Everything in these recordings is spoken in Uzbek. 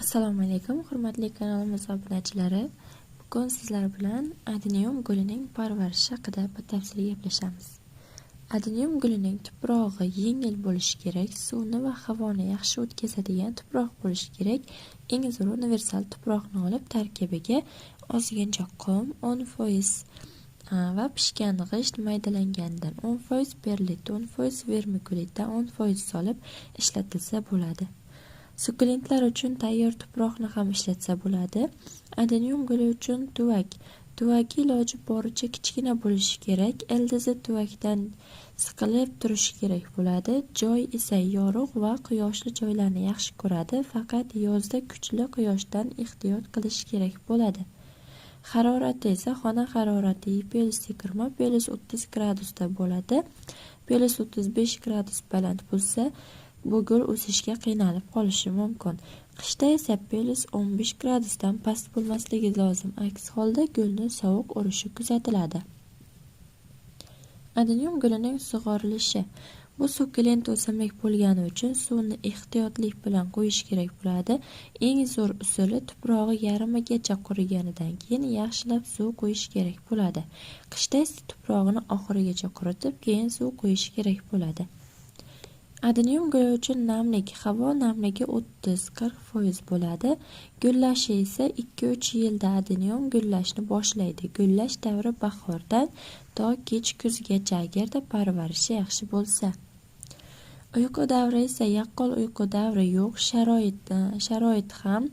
Assalomu alaykum, hurmatli kanalimiz obunachilari. Bugun sizlar bilan adenium gulining parvarishi haqida batafsil gaplashamiz. Adenium gulining tuprog'i yengil bo'lishi kerak, suvni va havoni yaxshi o'tkazadigan tuproq bo'lishi kerak. Eng zo'r universal tuproqni olib, tarkibiga ozgincha qum, 10% va pishgan g'isht maydalanganidan 10%, perlit 10%, vermikulitdan 10% solib ishlatilsa bo'ladi. Sukulentlar uchun tayyor tuproqni ham ishlatsa bo'ladi. Adenium guli uchun tuvak. Tuvagi iloji boricha kichkina bo'lishi kerak. Ildizi tuvakdan siqilib turishi kerak bo'ladi. Joy esa yorug' va quyoshli joylarni yaxshi ko'radi. Faqat yozda kuchli quyoshdan ehtiyot qilish kerak bo'ladi. Harorati esa xona harorati +20, +30 gradusda bo'ladi. +35 gradus baland bo'lsa, bu gul o'sishga qiynalib qolishi mumkin. Qishda esa +15 gradusdan past bo'lmasligi lozim. Aks holda gulni sovuq urishi kuzatiladi. Adenium gulining sug'orilishi. Bu sukulent o'simlik bo'lgani uchun suvni ehtiyotlik bilan qo'yish kerak bo'ladi. Eng zo'r usuli tuprog'i yarmigacha quriganidan keyin yaxshilab suv qo'yish kerak bo'ladi. Qishda esa tuprog'ini oxirigacha quritib, keyin suv qo'yish kerak bo'ladi. Adenium guli uchun namlik, havo namligi 30-40% bo'ladi. Gullashi esa 2-3 yilda adenium gullashni boshlaydi. Gullash davri bahordan to kech kuzgacha, agarda parvarishi yaxshi bo'lsa. Uyqu davri esa yaqqol uyqu davri yo'q, sharoit ham,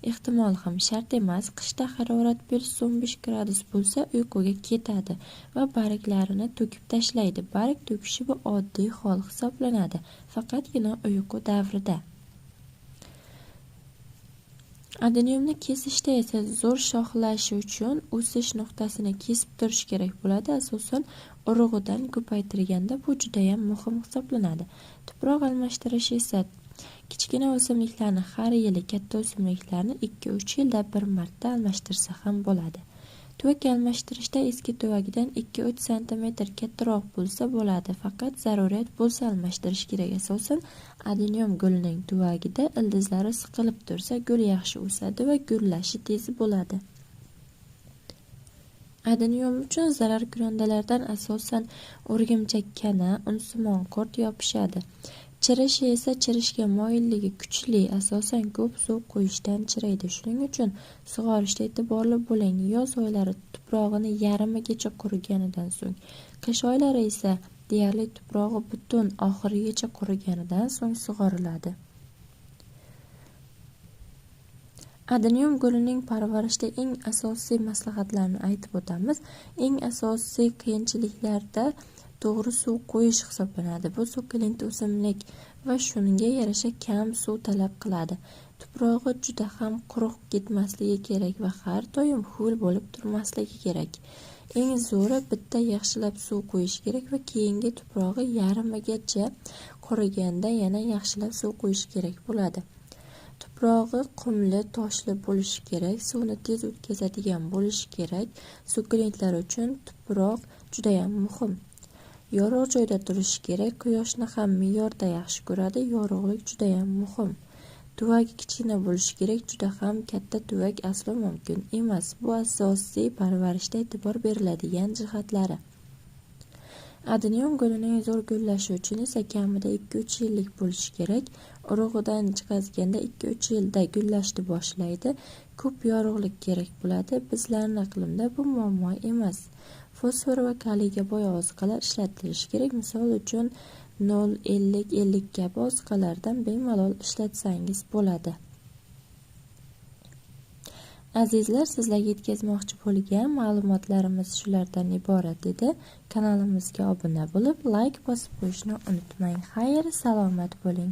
ehtimol ham shart emas. Qishda harorat +15 gradus bo'lsa, uyquga ketadi va barglarini to'kib tashlaydi. Barg to'kishi bu oddiy hol hisoblanadi, faqatgina uyqu davrida. Adeniumni kesishda esa zo'r shoxlashi uchun o'sish nuqtasini kesib turish kerak bo'ladi. Asosan urug'idan ko'paytirganda bu juda ham muhim hisoblanadi. Tuproq almashtirish esa kichkina o'simliklarni har yili, katta o'simliklarni 2-3 yilda bir marta almashtirsa ham bo'ladi. Tuvak almashtirishda eski tuvagidan 2-3 sm kattaroq bo'lsa bo'ladi. Faqat zaruriyat bo'lsa almashtirish kerak. Asosan adenium gulining tuvagida ildizlari siqilib tursa, gul yaxshi o'sadi va gullashi tez bo'ladi. Adenium uchun zararkunandalardan asosan o'rgimchak kana, unsimon qurt yopishadi. Chirishi esa chirishga moyilligi kuchli, asosan ko'p suv qo'yishdan chiriydi. Shuning uchun sug'orishda e'tiborli bo'ling. Yoz oylari tuprog'ini yarmigacha quriganidan so'ng, qish oylari esa deyarli tuprog'i butun oxirigacha quriganidan so'ng sug'oriladi. Adenium gulining parvarishida eng asosiy maslahatlarni aytib o'tamiz. Eng asosiy qiyinchiliklarda to'g'ri suv qo'yish hisoblanadi. Bu sukulent o'simlik va shunga yarasha kam suv talab qiladi. Tuprog'i juda ham quruq ketmasligi kerak va har doim ho'l bo'lib turmasligi kerak. Eng zo'ri bitta yaxshilab suv qo'yish kerak va keyingi tuprog'i yarmigacha quriganda yana yaxshilab suv qo'yish kerak bo'ladi. Tuprog'i qumli, toshli bo'lishi kerak, suvni tez o'tkazadigan bo'lishi kerak. Sukulentlar uchun tuproq juda ham muhim. Yorug' joyda turishi kerak, quyoshni ham me'yorda yaxshi ko'radi, yorug'lik juda ham muhim. Tuvagi kichkina bo'lishi kerak, juda ham katta tuvak aslo mumkin emas. Bu asosiy parvarishda e'tibor beriladigan jihatlari. Adenium gulining zo'r gullashi uchun esa kamida 2-3 yillik bo'lishi kerak. Urug'idan chiqazganda 2-3 yilda gullashni boshlaydi. Ko'p yorug'lik kerak bo'ladi. Bizlarning iqlimda bu muammo emas. Fosfor va kaliyga boy oziqalar ishlatilishi kerak. Misol uchun 0,50-50 kabi oziqalardan bemalol ishlatsangiz bo'ladi. Azizlar, sizlarga yetkazmoqchi bo'lgan ma'lumotlarimiz shulardan iborat edi. Kanalimizga obuna bo'lib, like bosib qo'yishni unutmang. Xayr, salomat bo'ling.